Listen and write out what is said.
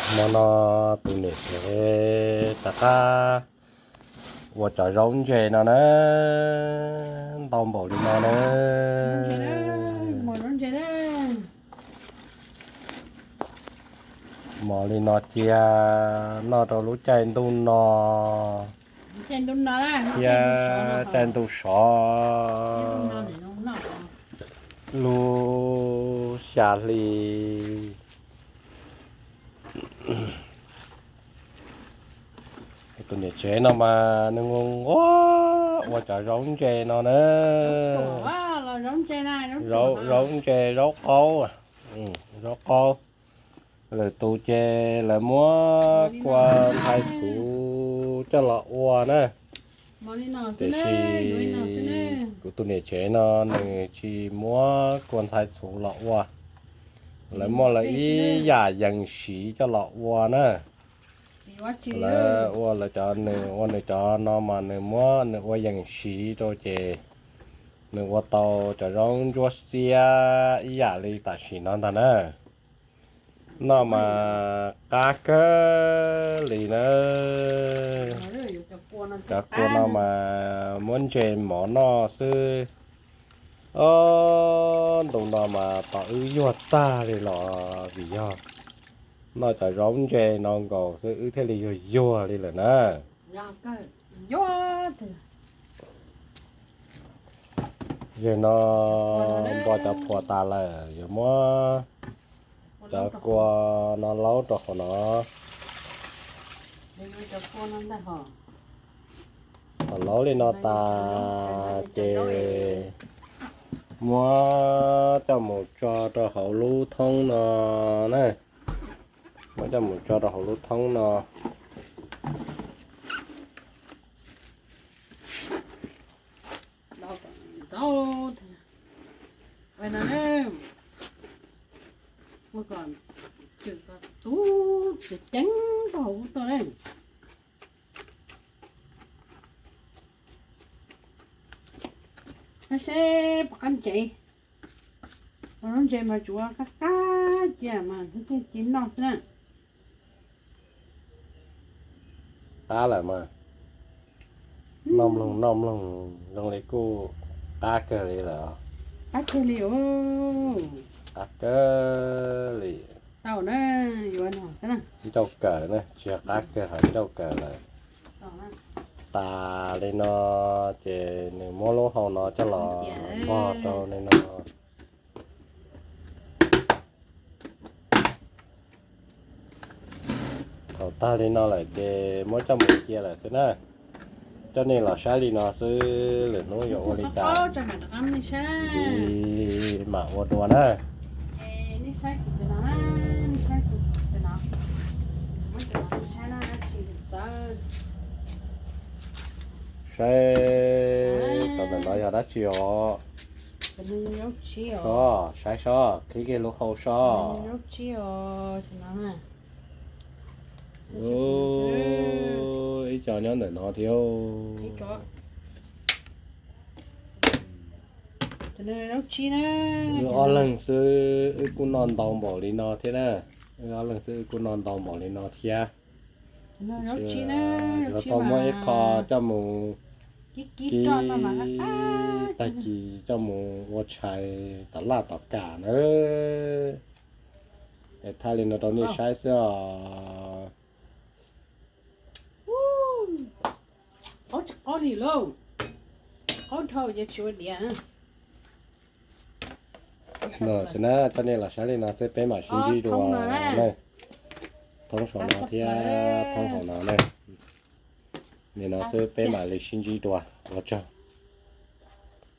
Hmo no tus niam tsev rov qab ua cov zaub ntse no na, ntau npaum li no na. Mos li no cia noj rau lub caij ntuj no thiab caij ntuj sov lub xya hli. Tus niam tsev no mas nws nquag nquag ua cov zaub ntse no na. Zaub ntse, zaub qaub, zaub qaub. Lwm tus ces lawv muab kua ntxhais txhuv coj los ua na. Tiam sis kuv tus niam tsev no nws tsis muab kua ntxhais txhuv los ua, lawv muaj lawv ib yam yees siv coj los ua na. Lawv ua lawv cov, nws ua nws cov no mas nws muab nws ua yees siv rau ces nws ua tau cov zaub ntsuab xiab ib yam li tam sim no ntag na. Noj mas qab kawg li na. Cov kua no mas muab ntse mov noj xwb. Ob ntu no mas tos wb yuag tag li los vim yog noj cov zaub ntse no nkaus xwb wb thiaj li yuag yuag li lawm na. Yog no npo cov phuam tas lawm yuav muab cov kua no laub rau hauv no. Thaum laub li no tas ces muab coj mus tso rau hauv lub thoob no na. Muab coj mus tso rau hauv lub thoob no. Ua kom cwm kom tub ceev ceev rau hauv tuaj na. Saib seb puas qab ntsev. Ua lub ntse mas tsuav qab qab cia mas thiaj ci noj xwb na. Qab lawm mas. Noj mloog noj mloog zoo li kuj qab kawg li lawm. Qab kawg li os. Qab kawg li. Tau na, yuav no xwb na. Ncauj kawm na, tsis yog qab kawg, ho ncauj kawm lawm. Tas li no ces nws muab lub hau no coj los npog rau li no. Thaum tag li no lawm ces muab coj mus cia lawm xwb na. Coj nej los saib li no xwb, lwm hnub yuav ua li cas ces mam ua dua na. Saib cov ntawm no yog dab tsi os? Saib sob, qhib kiag lub hau sob. Ib co nyob ntawm no thiab. Wb ob leeg xwb wb kuj noj ntau npaum li no thiab na. Wb ob leeg xwb wb kuj noj ntau npaum li no thiab. Yuav tau muab ib qho coj mus kib, tag kis coj mus ua tshais tom laj tom kam na. Es thaij li no rau nej saib xwb os. Qaub tsis qaub li lauj. Qaub dhau ces tsis ua diav. No xwb na, coj nej los saib li no xwb peb mam sib ntsib dua na. Thoob saum no thiab thoob hauv no na. Li no xwb peb mam li sib ntsib dua, ua tsaug.